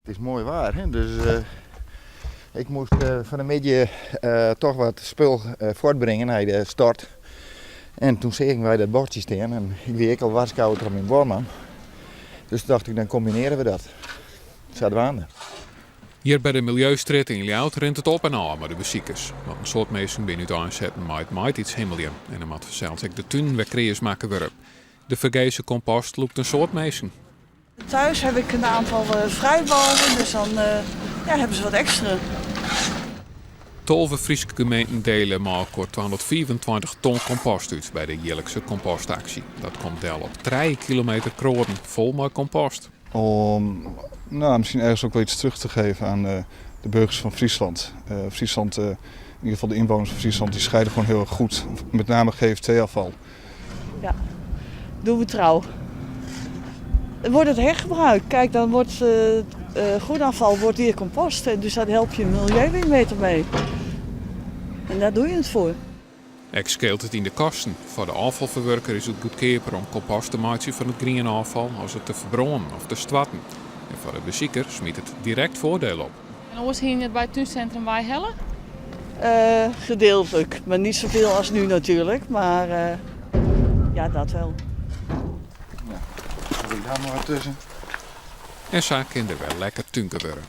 It is moai waar, hè? Dus ik moast fan 'e middei toch wat spul fuortbringe nei de stort. En toen seagen wy dat bordsje stean en ik wie ek al warskôge troch myn buorman. Dus tocht ik, dan kombinearje we dat. Sadwaande. Hjir by de Miljeustrjitte yn Ljouwert rint it op en ôf mei de besikers. Want in soad minsken binne úteinsetten mei it maitiidshimmeljen en dan moat fansels ek de tunen wer kreas makke wurde. De fergese kompost lûkt in soad minsken. Thuis heb ik een aantal fruitbomen, dus dan ja, hebben ze wat extra. 12 Fryske gemeenten diele mei elkoar 225 ton kompost út by de jierlikse kompostaksje. Dat komt del op 3 kilometer kroaden fol mei kompost. Om, nou, misschien ergens ook wel iets terug te geven aan de burgers van Friesland. Friesland, in ieder geval de inwoners van Friesland, die scheiden gewoon heel erg goed. Met name GFT-afval. Ja, doen we trouw. Wordt het hergebruikt. Kijk, dan wordt groenafval wordt weer compost. En dus daar help je het milieu weer beter mee. En daar doe je het voor. Ek skeelt it yn de kosten. Foar de ôffalferwurker is it goedkeaper om kompost te meitsjen fan it grienôffal as it te ferbrânen of te stoarten. En foar de besiker smyt it direkt foardiel op. En oars hiene je it by it túnsintrum weihelle? Gedeeltelijk, maar niet zoveel als nu natuurlijk. Maar ja, dat wel. Ja, ik daar mar tusken. En sa kin der wer lekker túnke wurde.